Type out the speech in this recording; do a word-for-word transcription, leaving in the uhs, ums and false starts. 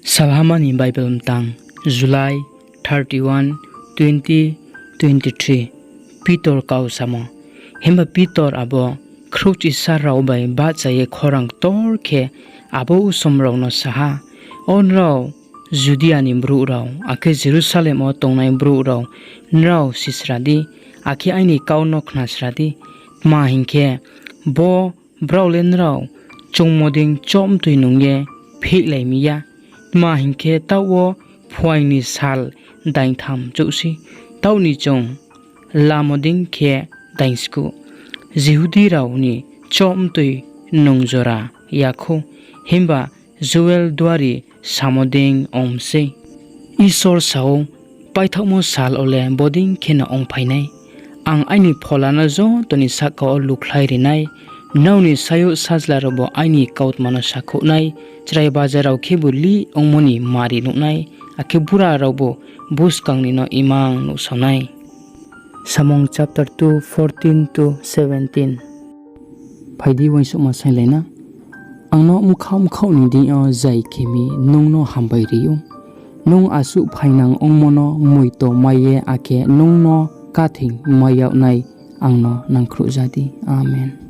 Salhama ni Bible mtang, July thirty-one, twenty twenty-three. Pitor kau samo. Himba Pitor abo khrouhchisar rao bai bahcha ye khorang ktor khe abo usom rao no sa ha, O nrao Judia ni brouh rao, akhe Jerusalem wo tongnai brouh rao, nrao sisra di, akhe aini kau no khnasra di. Tma hing khe, bo brao le nrao choungmo dei chobmtoi nung ye pheihlai mi ya. Tma hing khe, taoh wo phuaing ni sal daingtham chouh sei, taoh ni chung lamo dei khe daingskuh. Jihudi rao ni chobmtoi nung jora ya khou, himba Joel duari samo dei ong mi sei. Isor sa ou, Paithaohmo sal wo le bodei kheno ongphai nai. Ang aini Phola no joto ni sahka wo lukhlai ri nai. Nrao ni sayouh sajla raobu aini kautma no sakhouh nai. Chrai baja rao khebu lih ongmo ni mari nuh nai, akhe bura raobu buskang ni no imang nuhsao nai. Samung chapter two, fourteen to seventeen. Phai di, uaingsouhma sainglai na. Ang no bkhaoh bkhaoh ni deing yo zai khe mi nung no hambai ri ou. Nung asuh phainang ongmo no moito mai ye, akhe nung no kathing mai yag nai ang no nangkhruhja di. Amen.